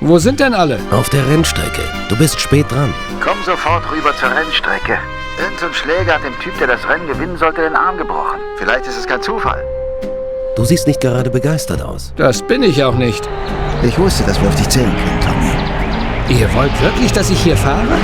Wo sind denn alle? Auf der Rennstrecke. Du bist spät dran. Komm sofort rüber zur Rennstrecke. Irgend so ein Schläger hat dem Typ, der das Rennen gewinnen sollte, den Arm gebrochen. Vielleicht ist es kein Zufall. Du siehst nicht gerade begeistert aus. Das bin ich auch nicht. Ich wusste, dass wir auf dich zählen können, Tommy. Ihr wollt wirklich, dass ich hier fahre?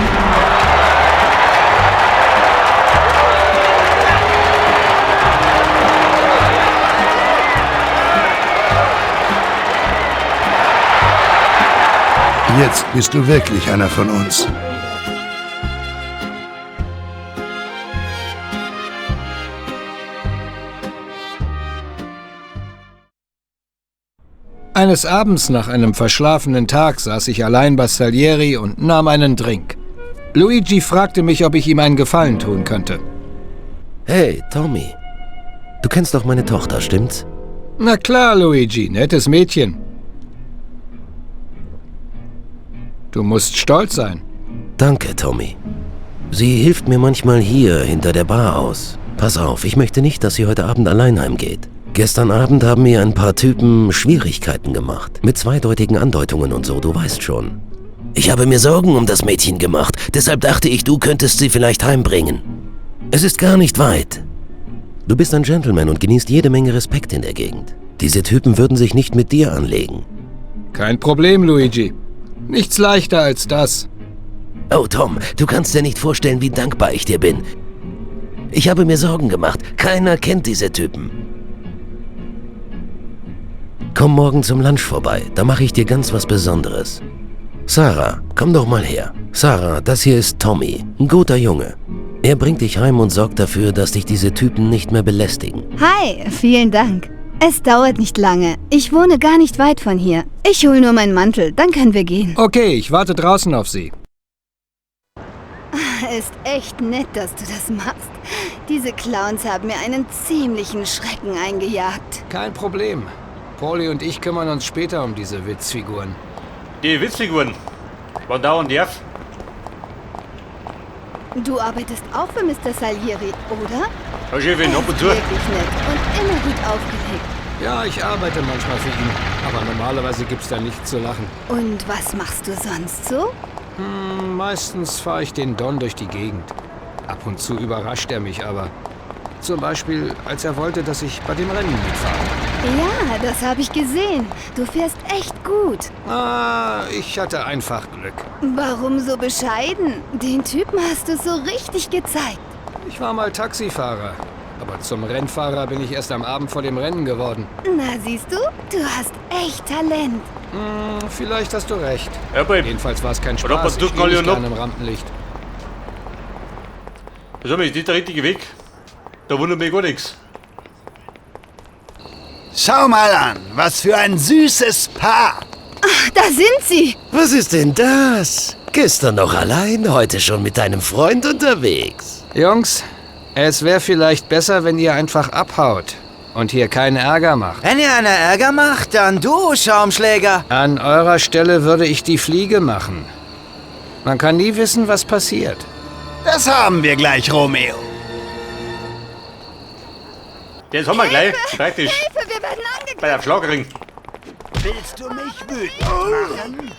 Jetzt bist du wirklich einer von uns. Eines Abends nach einem verschlafenen Tag saß ich allein bei Salieri und nahm einen Drink. Luigi fragte mich, ob ich ihm einen Gefallen tun könnte. Hey, Tommy. Du kennst doch meine Tochter, stimmt's? Na klar, Luigi, nettes Mädchen. Du musst stolz sein. Danke, Tommy. Sie hilft mir manchmal hier hinter der Bar aus. Pass auf, ich möchte nicht, dass sie heute Abend allein heimgeht. Gestern Abend haben mir ein paar Typen Schwierigkeiten gemacht. Mit zweideutigen Andeutungen und so, du weißt schon. Ich habe mir Sorgen um das Mädchen gemacht, deshalb dachte ich, du könntest sie vielleicht heimbringen. Es ist gar nicht weit. Du bist ein Gentleman und genießt jede Menge Respekt in der Gegend. Diese Typen würden sich nicht mit dir anlegen. Kein Problem, Luigi. Nichts leichter als das. Oh, Tom, du kannst dir nicht vorstellen, wie dankbar ich dir bin. Ich habe mir Sorgen gemacht. Keiner kennt diese Typen. Komm morgen zum Lunch vorbei. Da mache ich dir ganz was Besonderes. Sarah, komm doch mal her. Sarah, das hier ist Tommy. Ein guter Junge. Er bringt dich heim und sorgt dafür, dass dich diese Typen nicht mehr belästigen. Hi, vielen Dank. Es dauert nicht lange. Ich wohne gar nicht weit von hier. Ich hole nur meinen Mantel, dann können wir gehen. Okay, ich warte draußen auf Sie. Ist echt nett, dass du das machst. Diese Clowns haben mir einen ziemlichen Schrecken eingejagt. Kein Problem. Pauli und ich kümmern uns später um diese Witzfiguren. Die Witzfiguren. Wann dauern die auf? Du arbeitest auch für Mr. Salieri, oder? Ja, Chefin, ab und zu. Wirklich nett und immer gut aufgelegt. Ja, ich arbeite manchmal für ihn, aber normalerweise gibt's da nichts zu lachen. Und was machst du sonst so? Meistens fahre ich den Don durch die Gegend. Ab und zu überrascht er mich aber. Zum Beispiel, als er wollte, dass ich bei dem Rennen mitfahre. Ja, das habe ich gesehen. Du fährst echt gut. Ah, ich hatte einfach Glück. Warum so bescheiden? Den Typen hast du so richtig gezeigt. Ich war mal Taxifahrer. Aber zum Rennfahrer bin ich erst am Abend vor dem Rennen geworden. Na, siehst du? Du hast echt Talent. Vielleicht hast du recht. Ja, Babe. Jedenfalls war es kein Oder Spaß. ob Ich stehe nicht man gerne im Rampenlicht. Sag mal, ist das der richtige Weg? Da wundert mich gar nichts. Schau mal an, was für ein süßes Paar. Ach, da sind sie. Was ist denn das? Gestern noch allein, heute schon mit deinem Freund unterwegs. Jungs, es wäre vielleicht besser, wenn ihr einfach abhaut und hier keinen Ärger macht. Wenn ihr einer Ärger macht, dann du, Schaumschläger. An eurer Stelle würde ich die Fliege machen. Man kann nie wissen, was passiert. Das haben wir gleich, Romeo. Das haben wir gleich, praktisch. Hilfe, wir werden angegriffen. Bei der Schlagring. Willst du mich wütend machen?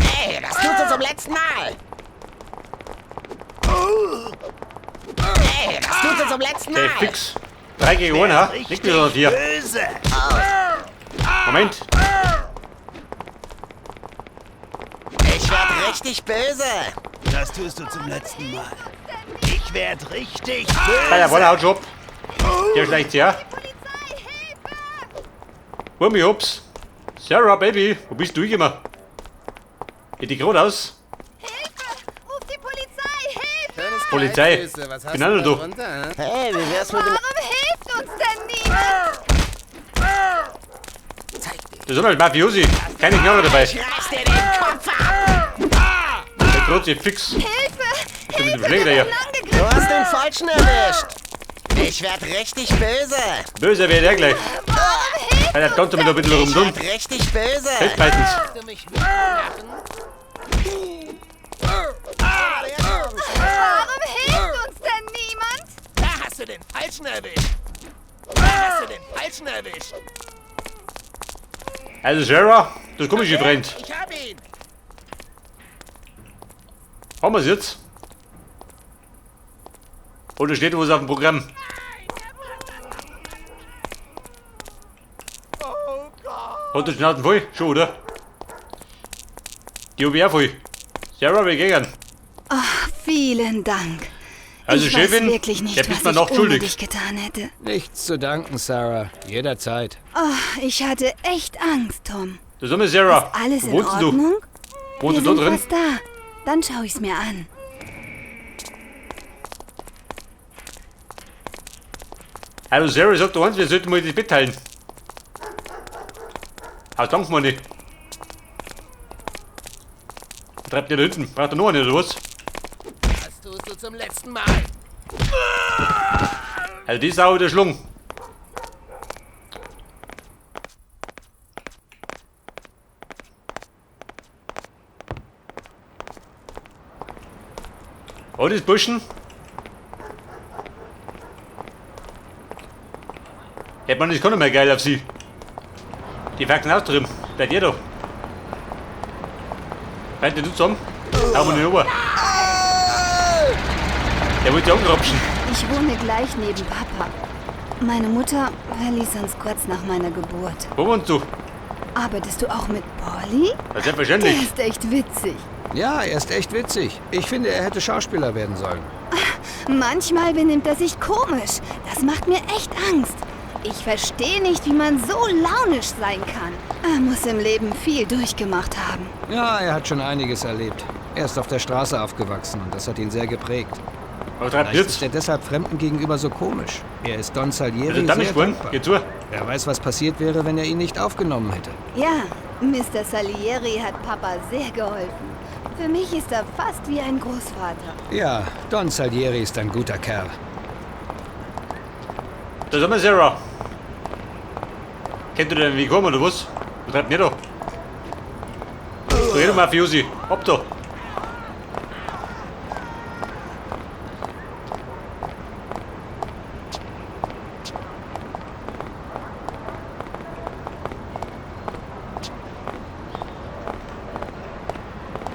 Hey, das tust du zum letzten Mal. Hey, das tust du zum letzten Mal. Der fix. 3 gegen 1, ha? Nicht wieder 4. Böse. Moment. Ich werd richtig böse. Das tust du zum letzten Mal. Ich werd richtig böse. Bei der Wolle haut schon ab. Der schleicht her. Wurmi, hops. Sarah, Baby, wo bist du immer? Geht die gerade aus? Hilfe! Ruf die Polizei! Hilfe! Polizei. Bin auch noch da. Hey, wie wär's mit dem... Warum hilft uns denn niemand? Das sind halt Mafiosi. Keine Knarre dabei. Ich reiß dir den Kopf ab! Der droht sich fix. Hilfe! Bist du mit dem Hilfe! Schläger Wir hier? werden angegriffen! Du hast den Falschen erwischt. Ich werd richtig böse. Böse wird er gleich. Warum hilft Ja, der tanzt mit ein bisschen Ich rum. werd richtig böse. Festbeißens. Warum hilft uns denn niemand? Da hast du den Falschen erwischt. Da hast du den Falschen erwischt. Also Sarah, das komische Freund. Ich hab ihn. Haben wir's jetzt? Oder steht was auf dem Programm? Hat der Schnauzen voll? Schon, oder? Die hab ich auch voll. Sarah, wir gehen. Ach, vielen Dank. Also, ich Chefin, weiß wirklich nicht, der bist was mir ich noch ohne schuldig. dich getan hätte. Nichts zu danken, Sarah. Jederzeit. Oh, ich hatte echt Angst, Tom. Da sind wir, Sarah. Ist alles Wo in wohnst denn Ordnung? Du? Wohnst Wir du da sind drin? fast da. Dann schaue ich's mir an. Also, Sarah sagt doch eins, wir sollten mal das Bett teilen. Aus Dank, meine. Treibt ihr da hinten? Braucht ihr noch eine oder was? Das tust du zum letzten Mal. Also, die Sau der Schlung. Oh, das Burschen. Hätte man das kann mehr geil auf sie. Die Faxen aus drin. Bleibt ihr da. Bleibt ihr du zusammen? Hau mal nicht rüber. Der wollte ja angrapschen. Ich wohne gleich neben Papa. Meine Mutter verließ uns kurz nach meiner Geburt. Wo wohnst du? Arbeitest du auch mit Polly? Ja, selbstverständlich. Der ist echt witzig. Ja, er ist echt witzig. Ich finde, er hätte Schauspieler werden sollen. Manchmal benimmt er sich komisch. Das macht mir echt Angst. Ich verstehe nicht, wie man so launisch sein kann. Er muss im Leben viel durchgemacht haben. Ja, er hat schon einiges erlebt. Er ist auf der Straße aufgewachsen und das hat ihn sehr geprägt. Was treibt Vielleicht jetzt? ist er deshalb Fremden gegenüber so komisch. Er ist Don Salieri Also dann sehr nicht geworden. dankbar. Geh zu. Wer weiß, was passiert wäre, wenn er ihn nicht aufgenommen hätte. Ja, Mr. Salieri hat Papa sehr geholfen. Für mich ist er fast wie ein Großvater. Ja, Don Salieri ist ein guter Kerl. Da sind wir, Sarah. Kennt ihr den Weg kommen, oder was? Was treibt denn ihr da? Dreh du Mafiosi. Ab da.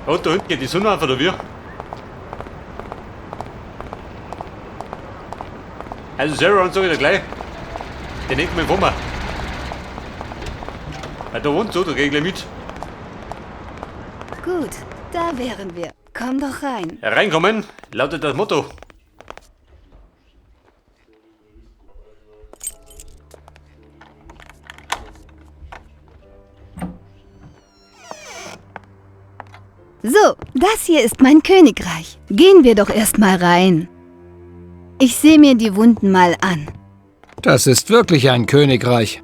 Und da hinten geht die Sonne auf, oder wie? Also Sarah und so wieder gleich. Den nimmt mir vor mir. Weil da wohnt so, da geh ich gleich mit. Gut, da wären wir. Komm doch rein. Reinkommen, lautet das Motto. So, das hier ist mein Königreich. Gehen wir doch erst mal rein. Ich sehe mir die Wunden mal an. Das ist wirklich ein Königreich.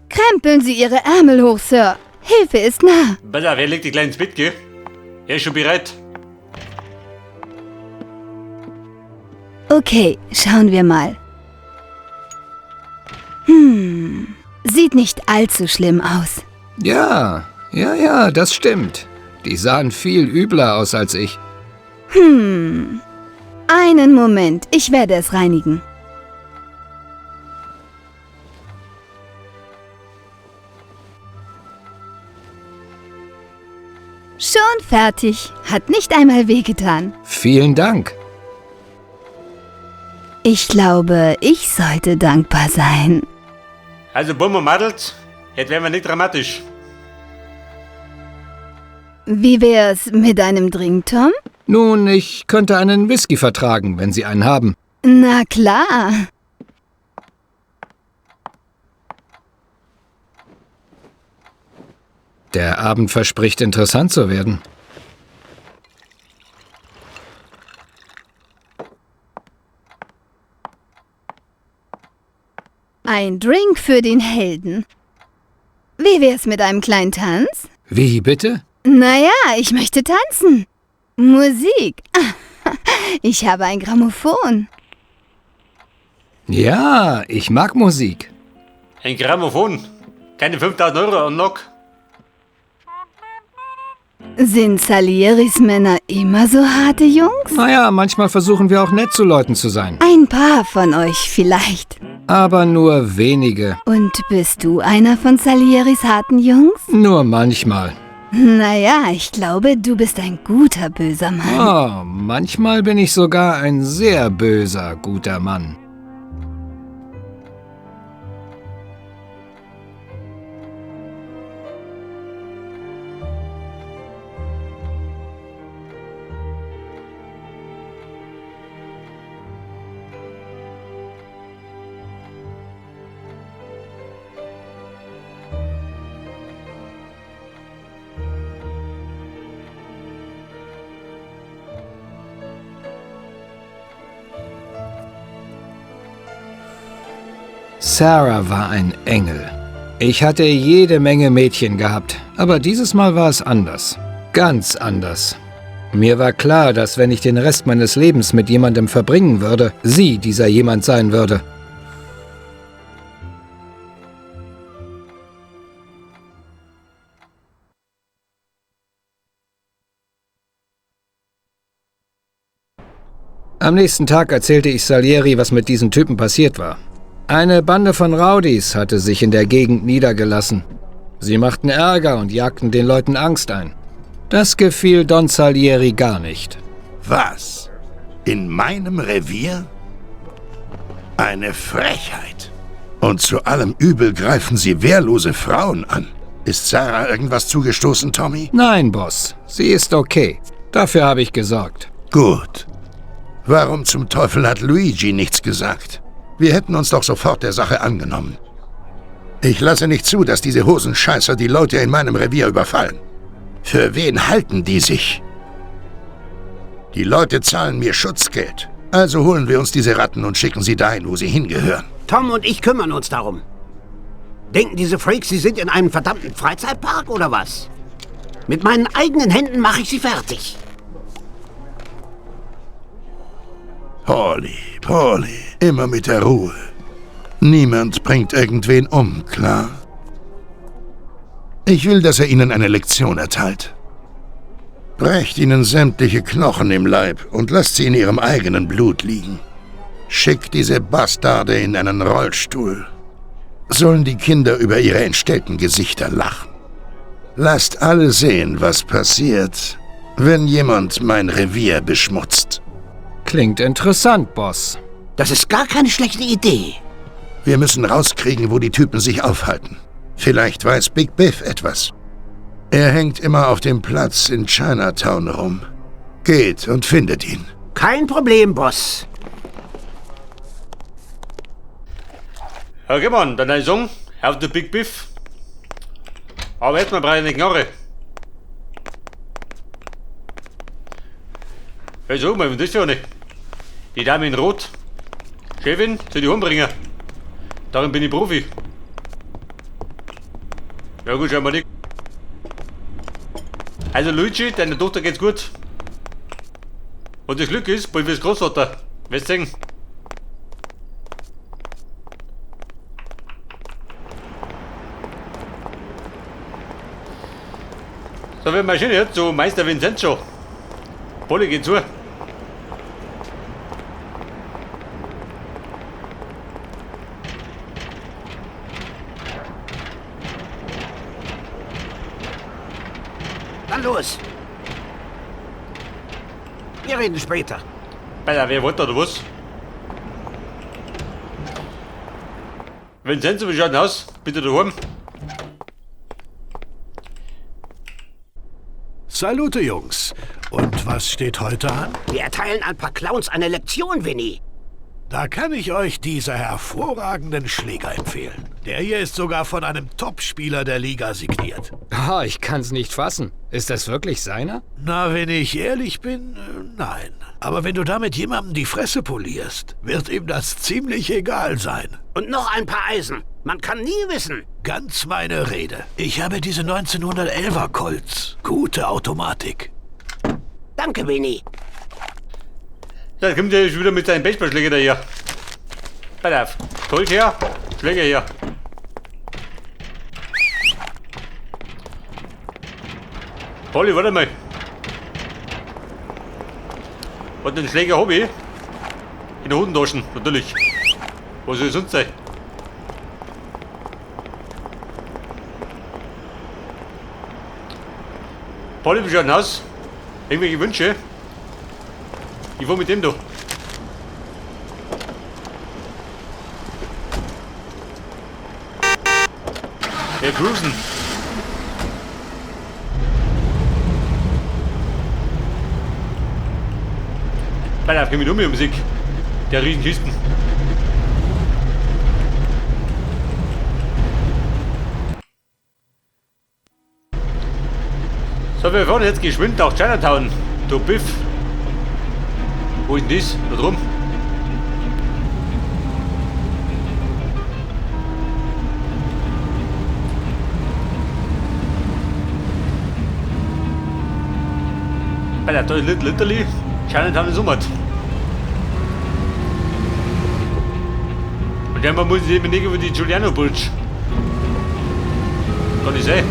Krempeln Sie Ihre Ärmel hoch, Sir. Hilfe ist nah. Pass auf, er legt dich gleich ins Bett, gell? Er ist schon bereit. Okay, schauen wir mal. Sieht nicht allzu schlimm aus. Ja, ja, ja, das stimmt. Die sahen viel übler aus als ich. Einen Moment, ich werde es reinigen. Schon fertig. Hat nicht einmal wehgetan. Vielen Dank. Ich glaube, ich sollte dankbar sein. Also, Bumm und Madels, jetzt werden wir nicht dramatisch. Wie wär's mit einem Drink, Tom? Nun, ich könnte einen Whisky vertragen, wenn Sie einen haben. Na klar. Der Abend verspricht interessant zu werden. Ein Drink für den Helden. Wie wär's mit einem kleinen Tanz? Wie bitte? Naja, ich möchte tanzen. Musik. Ich habe ein Grammophon. Ja, ich mag Musik. Ein Grammophon. Keine 5000 Euro Unlock. Sind Salieris Männer immer so harte Jungs? Naja, manchmal versuchen wir auch nett zu Leuten zu sein. Ein paar von euch vielleicht. Aber nur wenige. Und bist du einer von Salieris harten Jungs? Nur manchmal. Naja, ich glaube, du bist ein guter böser Mann. Oh, manchmal bin ich sogar ein sehr böser, guter Mann. Sarah war ein Engel. Ich hatte jede Menge Mädchen gehabt, aber dieses Mal war es anders. Ganz anders. Mir war klar, dass wenn ich den Rest meines Lebens mit jemandem verbringen würde, sie dieser jemand sein würde. Am nächsten Tag erzählte ich Salieri, was mit diesen Typen passiert war. Eine Bande von Rowdies hatte sich in der Gegend niedergelassen. Sie machten Ärger und jagten den Leuten Angst ein. Das gefiel Don Salieri gar nicht. Was? In meinem Revier? Eine Frechheit. Und zu allem Übel greifen sie wehrlose Frauen an. Ist Sarah irgendwas zugestoßen, Tommy? Nein, Boss. Sie ist okay. Dafür habe ich gesorgt. Gut. Warum zum Teufel hat Luigi nichts gesagt? Wir hätten uns doch sofort der Sache angenommen. Ich lasse nicht zu, dass diese Hosenscheißer die Leute in meinem Revier überfallen. Für wen halten die sich? Die Leute zahlen mir Schutzgeld. Also holen wir uns diese Ratten und schicken sie dahin, wo sie hingehören. Tom und ich kümmern uns darum. Denken diese Freaks, sie sind in einem verdammten Freizeitpark oder was? Mit meinen eigenen Händen mache ich sie fertig. Pauli, Pauli, immer mit der Ruhe. Niemand bringt irgendwen um, klar? Ich will, dass er ihnen eine Lektion erteilt. Brecht ihnen sämtliche Knochen im Leib und lasst sie in ihrem eigenen Blut liegen. Schickt diese Bastarde in einen Rollstuhl. Sollen die Kinder über ihre entstellten Gesichter lachen. Lasst alle sehen, was passiert, wenn jemand mein Revier beschmutzt. Klingt interessant, Boss. Das ist gar keine schlechte Idee. Wir müssen rauskriegen, wo die Typen sich aufhalten. Vielleicht weiß Big Biff etwas. Er hängt immer auf dem Platz in Chinatown rum. Geht und findet ihn. Kein Problem, Boss. Okay, Mann, dann ein Song. Auf the Big Biff. Aber jetzt mal brauche ich eine Knarre. Hey, sag mal, was ist das für eine? Die Dame in Rot. Chefin, soll ich umbringen? Darin bin ich Profi. Ja gut, schau mal nicht. Also Luigi, deiner Tochter geht's gut. Und das Glück ist, bald wirst du Großvater. Wirst sehen. So, wir marschieren jetzt zu Meister Vincenzo. Polly geht zu. Dann los. Wir reden später. Alter, wer wollte oder was? Vincenzo, wie schaut denn aus? Bitte daheim. Salute, Jungs. Und was steht heute an? Wir erteilen ein paar Clowns eine Lektion, Winnie. Da kann ich euch diese hervorragenden Schläger empfehlen. Der hier ist sogar von einem Topspieler der Liga signiert. Oh, ich kann's nicht fassen. Ist das wirklich seiner? Na, wenn ich ehrlich bin, nein. Aber wenn du damit jemandem die Fresse polierst, wird ihm das ziemlich egal sein. Und noch ein paar Eisen. Man kann nie wissen. Ganz meine Rede. Ich habe diese 1911er Colts. Gute Automatik. Danke, Winnie. Da kommt er schon wieder mit seinem Baseballschläger daher. Pass auf. Colt her, Schläger her. Polly, warte mal. Und den Schläger hab ich. In der Hosentasche, natürlich. Was soll sonst sein? Pauli, wie schaut denn aus? Irgendwelche Wünsche? Ich fahr mit dem da. Wir cruisen. Pass auf, geh mit um mit Musik. Der Riesenkisten. So, wir fahren jetzt geschwind nach Chinatown. Du Biff. Wo ist denn das? Da drum. Alter, da ist Little Italy. Chinatown ist umgekehrt. Und scheinbar muss ich eben nicht über die Giuliano Bridge. Kann nicht sein.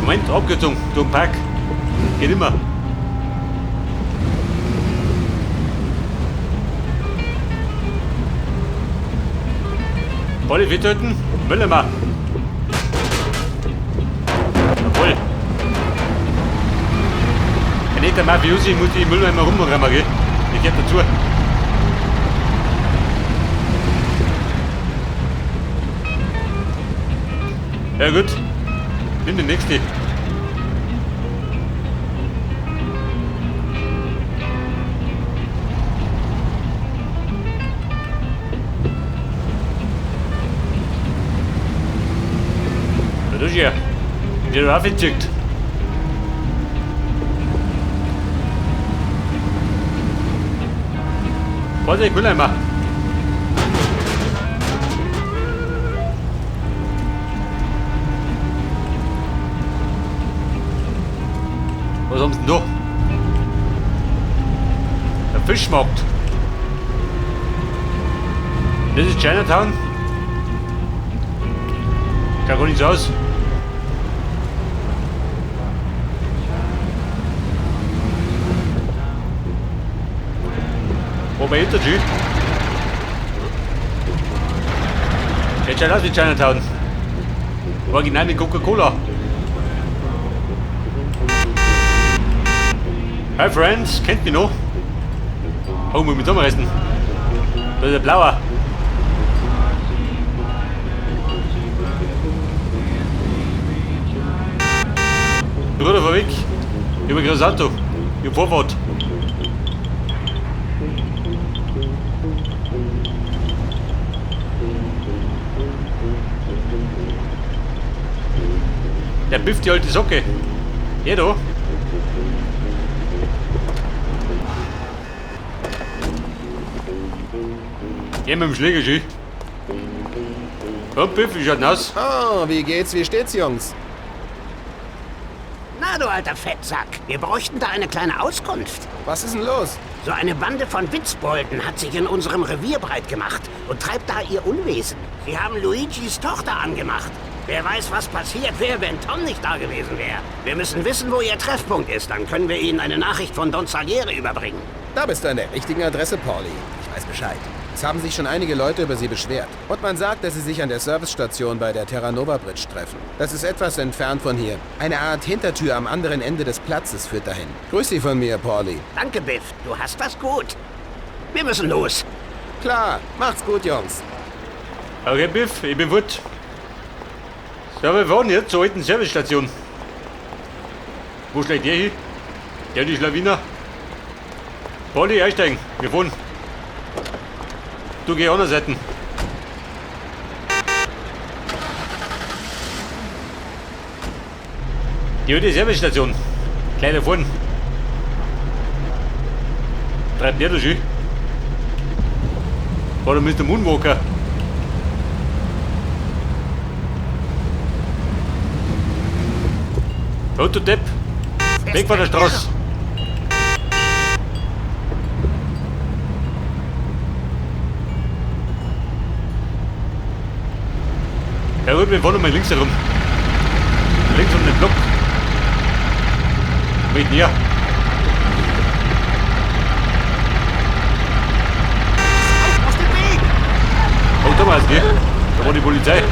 Moment, Abkürzung, durch den Park. Geht immer. Volle töten? Mülleimer. Jawohl. Ein echter Mafiosi muss die Mülleimer rumrammen, gell? Ich gehört dazu. Ja gut. Nimm den nächsten. Das ist ja. Der hat aufgezückt. Vorsicht, Mülleimer. Was haben sie denn da? Der Fischmarkt. Das ist Chinatown. Schaut gar nicht so aus. Wo bei Intergy? Jetzt schaut aus wie Chinatown. Original mit Coca-Cola. Hi Friends, kennt mich noch? Oh, muss ich mich zusammenreißen. Da ist der Blauer. Bruder, fahr weg. Ich hab ein großes Auto. Ich hab Vorfahrt. Der bifft die alte Socke. Ja da. Geh mit dem Schläger, schön. Komm, Biff, wie schaut denn aus? Oh, wie geht's, wie steht's, Jungs? Na, du alter Fettsack, wir bräuchten da eine kleine Auskunft. Was ist denn los? So eine Bande von Witzbolden hat sich in unserem Revier breit gemacht und treibt da ihr Unwesen. Sie haben Luigis Tochter angemacht. Wer weiß, was passiert wäre, wenn Tom nicht da gewesen wäre. Wir müssen wissen, wo ihr Treffpunkt ist. Dann können wir ihnen eine Nachricht von Don Salieri überbringen. Da bist du an der richtigen Adresse, Pauli. Ich weiß Bescheid. Es haben sich schon einige Leute über sie beschwert. Und man sagt, dass sie sich an der Servicestation bei der Terra Nova Bridge treffen. Das ist etwas entfernt von hier. Eine Art Hintertür am anderen Ende des Platzes führt dahin. Grüß sie von mir, Pauli. Danke, Biff. Du hast was gut. Wir müssen los. Klar. Macht's gut, Jungs. Okay, Biff, ich bin fort. So, wir fahren jetzt zur alten Servicestation. Wo schlägt der hin? Der die Schlawiner. Pauli, einsteigen. Wir fahren. Du geh anderen Seiten. Die alte Servicestation. Gleich da vorne. Treibt der da schön. War der Mr. Moonwalker. Und du Depp. Weg von der Straße. Ja gut, wir fahren nochmal links herum. Links um den Block. Mit mir. Auf dem Weg! Thomas, gell? Da war die Polizei.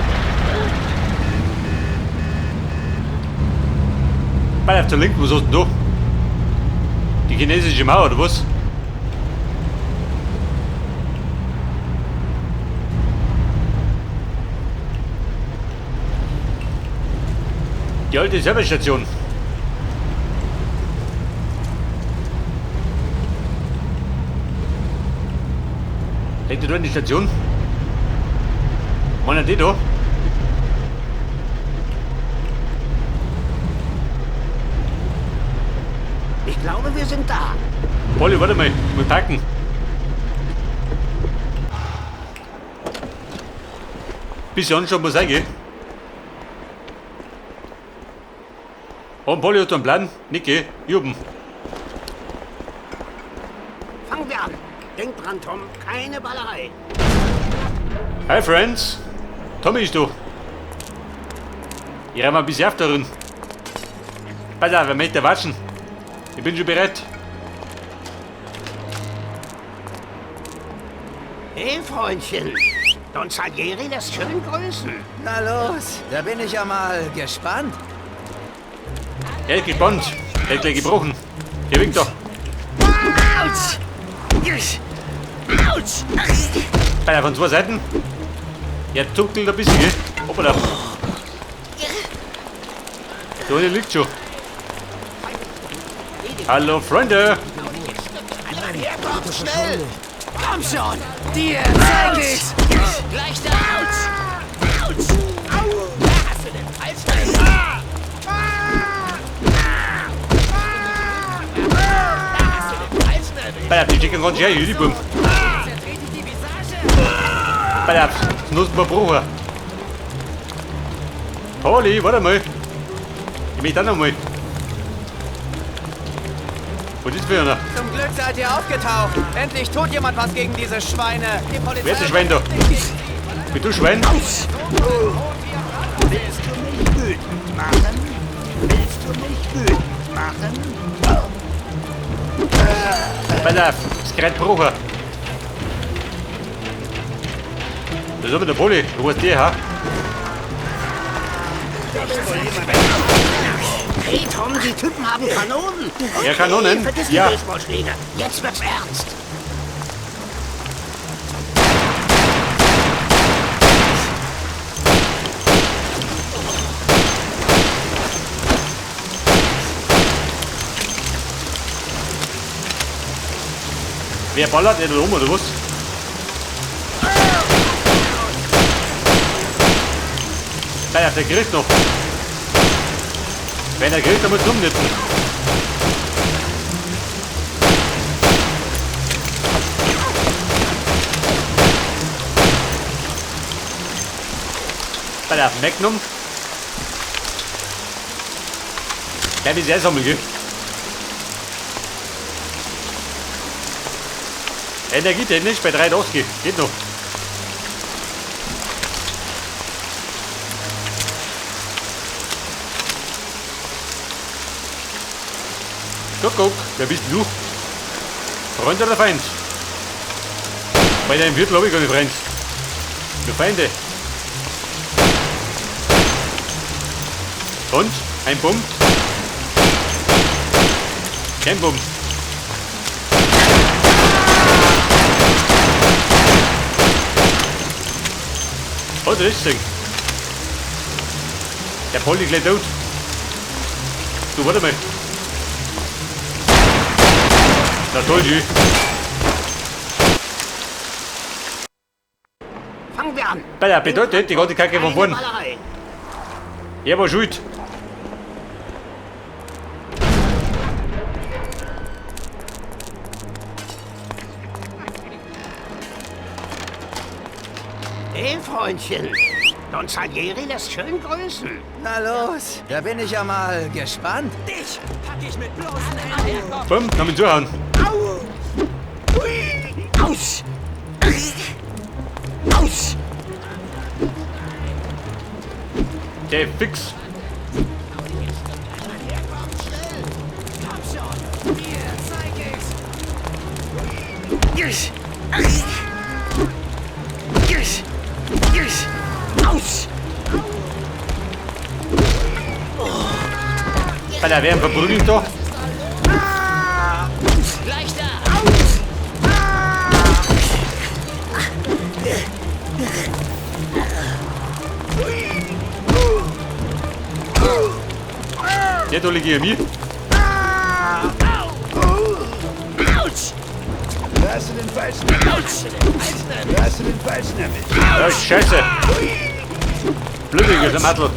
Bei auf der Linken, was hast du denn da? Die chinesische Mauer, oder was? Die alte Servicestation. Denkt ihr da in die Station? Meiner die da? Ich glaube, wir sind da. Polly, warte mal, wir packen. Bisschen anschauen muss sein, gell? Und Polly hat einen Plan. Nicht, gell? Juben. Fangen wir an. Denk dran, Tom, keine Ballerei. Hi, Friends. Tommy ist da. Ich renn mal ein bisschen auf darin. Pass auf, wer möchte waschen? Ich bin schon bereit. Hey, Freundchen. Don Salieri lässt schön grüßen. Na los, da bin ich ja mal gespannt. Er ist gespannt. Er ist gleich gebrochen. Der winkt doch. Autsch! Autsch! Bei von zwei Seiten. Er zuckelt ein bisschen, gell? Hoppala. So, der liegt schon. Hallo, Freunde. Schnell! Komm schon! Dir zeig ich's! Gleich da! Autsch! Autsch! Au! Da hast du den falschen! Da hast du den falschen erwischt! Bei die Chicken ganz schön, die Buben. Bei der Nussbrucher. Polly, warte mal. Ich möchte auch noch mal. Was ist für einer? Zum Glück seid ihr aufgetaucht. Endlich tut jemand was gegen diese Schweine. Die Polizei. Wer ist das Schwein da? Bist du Schwein? Willst du mich wütend machen? Willst du mich wütend machen? Pass auf, das Gerät Brucher. Das ist aber der Poli. Du weißt der, ha? Hey Tom, die Typen haben Kanonen. Okay, Ja, Kanonen. Vergiss Ja. die Baseballschläger. Jetzt wird's ernst. Wer ballert denn da rum, oder was? Pass auf, der grillt noch. Wenn er grillt, dann muss er umnitzen. Pass auf, Magnum. Der ist sehr sammeln, gell? Energietechnisch bei 83. Geht noch. Guck, wer bist denn du? Freund oder Feind? Bei deinem Viertel habe ich keine Freund. Nur Feinde. Und? Ein Bumm? Kein Bumm. Oh, das ist das Ding. Der Polly gleich tot. Du, warte mal. Na toll, die. Fangen wir an. Bei der bedeutet, die ganze Kacke von vorn. Keine Ballerei. Er war schuld. Hey, Freundchen. Don Salieri lässt schön grüßen. Na los, da bin ich ja mal gespannt. Dich pack ich mit bloßen Händen. Bumm, noch mit zuhauen. Au! Ui! Autsch! Autsch! Der fix. Komm schon! Dir zeig ich's! Alter, wer verprügelt da? Gleich da! Der da liegt hier mir. Autsch! Da hast du den Falschen erwischt. Da hast du den Falschen erwischt. Ja, Scheiße. Blödiges Mattel.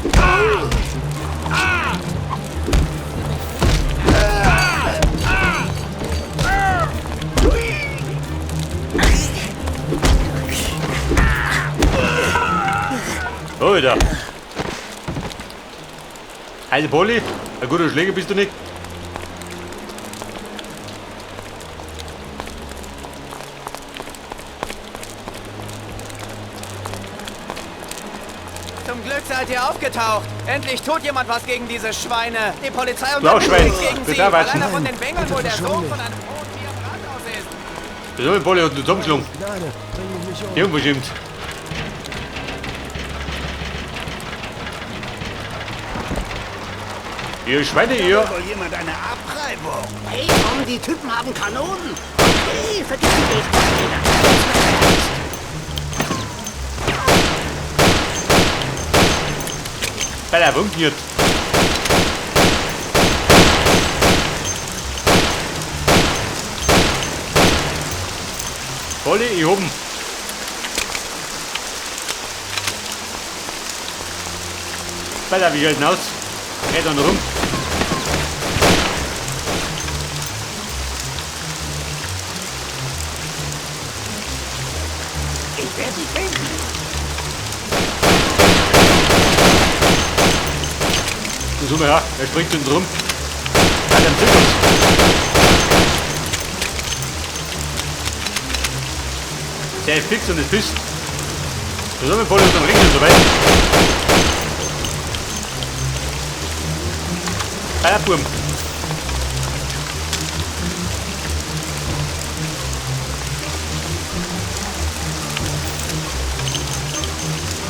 Alter. Also Polly, ein guter Schläger bist du nicht. Zum Glück seid ihr aufgetaucht. Endlich tut jemand was gegen diese Schweine. Die Polizei Blau, unternimmt Schwein. nichts gegen Bitte sie, weil arbeiten. einer von den Bengeln wohl der Sohn von einem hohen Tier im Rathaus ist. So, Polly hat ihn zusammengeschlagen. Die unverschämt. Ihr Schweine, ihr. Da will wohl jemand eine Abreibung. Hey, Tom, die Typen haben Kanonen. Okay, vergiss die Baseballschläger. Bei der funktioniert. Polly, ich hab ihn. Bei der, wie schaut's denn aus? Geht dann rum. Ich werde sie finden. So, ja, er springt unten rum. Hat einen Zirkus. Der ist fix und ist pisst. So, mit Polly und dann Ring und so weiter. Feierburm.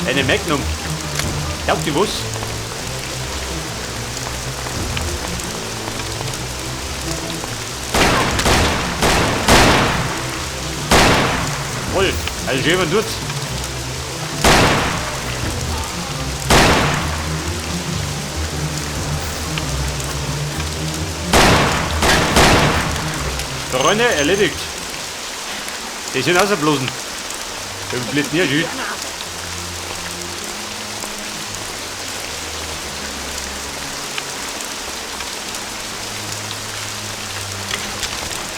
Eine Magnum. Glaubt die was? Voll. Also schön, wenn tut's. Freunde, erledigt. Die sind außerblosen. Wir blitzen hier schön.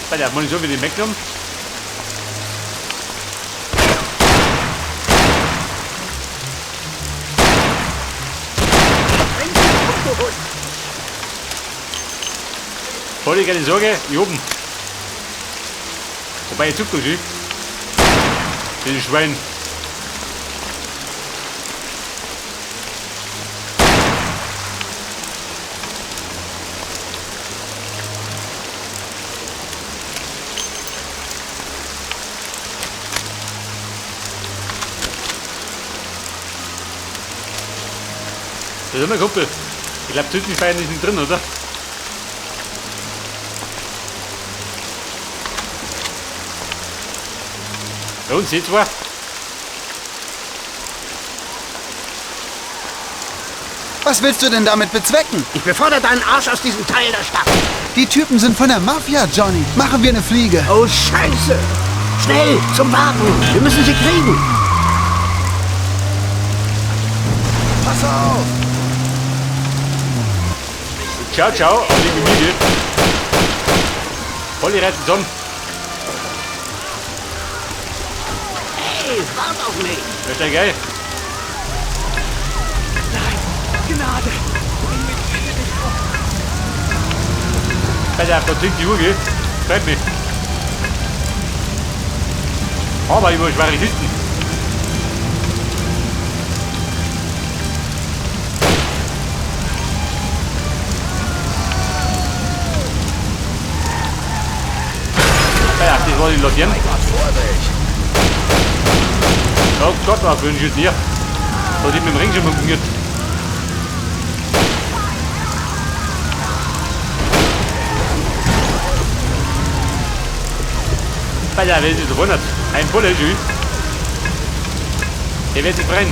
Bei der Munition wie die Magnum. Voll keine Sorge, ich oben. Wobei, ich zuck doch schon. Den Schwein. Das ist immer Kumpel. Ich glaube, Tütenfeiern ist nicht drin, oder? Bei uns seht zwar. Was willst du denn damit bezwecken? Ich befördere deinen Arsch aus diesem Teil der Stadt. Die Typen sind von der Mafia, Johnny. Machen wir eine Fliege. Oh, Scheiße. Schnell, zum Wagen. Wir müssen sie kriegen. Pass auf! Ciao, ciao, auf die Gemüse. Voll die Reise zusammen. Hey, wart auf mich. Das ist ja geil. Nein, Gnade. Bring mich bitte nicht um. Pass auf, da trinkt die Uhr, gell? Freut mich. Aber ich muss schwere Kisten. Ja, das war die Laterne. Oh Gott, was für ein Schuss hier. Da hat ich mit dem Ring schon funktioniert. Hoppala, wer sich so wundert. Ein Bulle, Jü. Der wird sich brennen.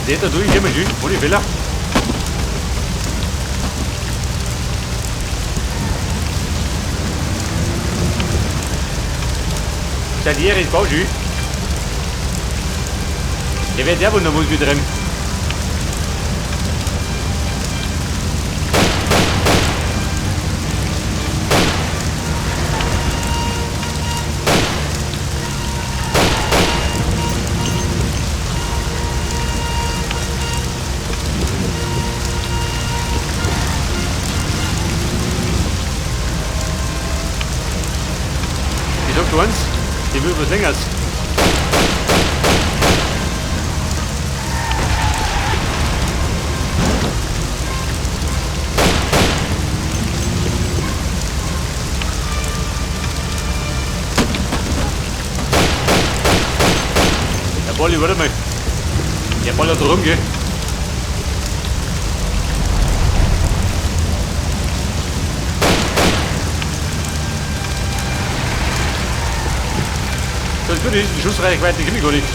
Seht ihr durch, immer Jü. Wo die Villa? Seid ihr ist Bau, Jü. Der wird sehr wundern, wo ich wieder drin. Ich sag du eins, die will was längeres. Der Bolli, warte mal. Der ballert rum, gell? Das ist gut, die Schussreichweite kenne ich gar nicht.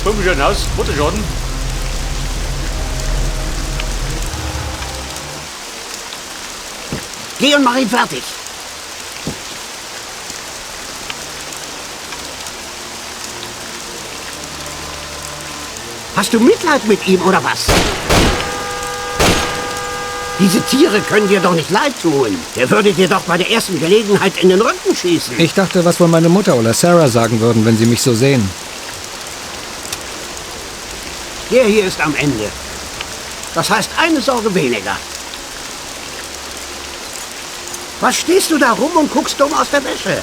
Komm schon aus, Motorschaden. Geh und mach ihn fertig. Hast du Mitleid mit ihm oder was? Diese Tiere können dir doch nicht leid tun. Der würde dir doch bei der ersten Gelegenheit in den Rücken schießen. Ich dachte, was wohl meine Mutter oder Sarah sagen würden, wenn sie mich so sehen. Der hier ist am Ende. Das heißt, eine Sorge weniger. Was stehst du da rum und guckst dumm aus der Wäsche?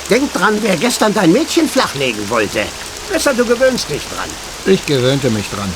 Denk dran, wer gestern dein Mädchen flachlegen wollte. Besser, du gewöhnst dich dran. Ich gewöhnte mich dran.